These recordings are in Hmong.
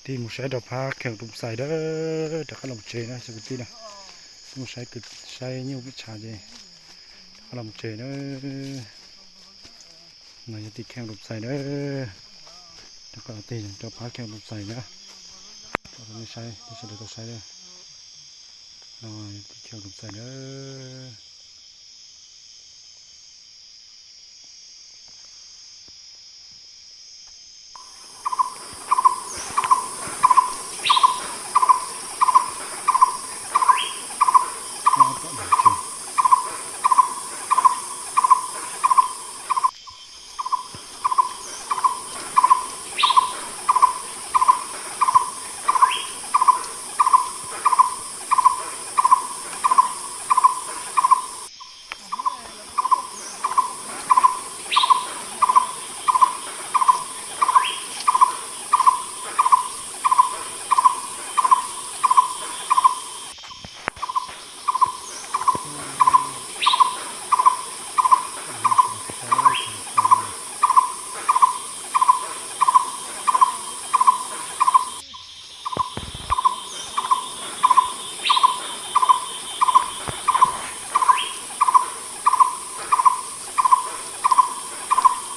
Tig mus saib rau phab Kheej Room Xais na, rov qab los tsev na cov kwv tij na. Tig mus saib, saib nyuj pem tshav ces rov qab los tsev na. No yog tim Kheej Room Xais na, rov qab los tig rau phab Kheej Room Xais na. Tso rau nej saib, nej sawv daws tau saib na. No tim Kheej Room Xais na.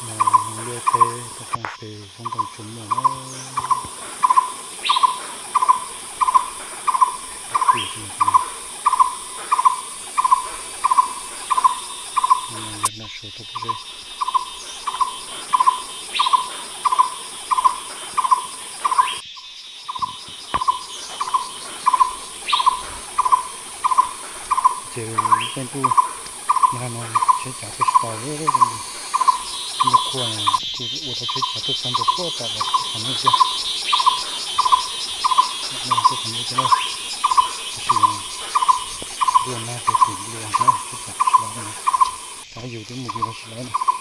No hmoob liaj teb toj roob pem xyoob ntoo tsuas muag na. Tim no yog naj suav tau pob zeb. Ces lub caij ntuj nag no tsheb cav tuaj tsis tau, ntuj qhuav, kuj ua tau tsheb cav tuaj txog ntua puag tom los qhov no thiab. Tuaj qhov no thiab na, tab sis ntuj nag ces tus ntuj na tsheb cav tsis los no, rov yus twb mus yus los tsis los na.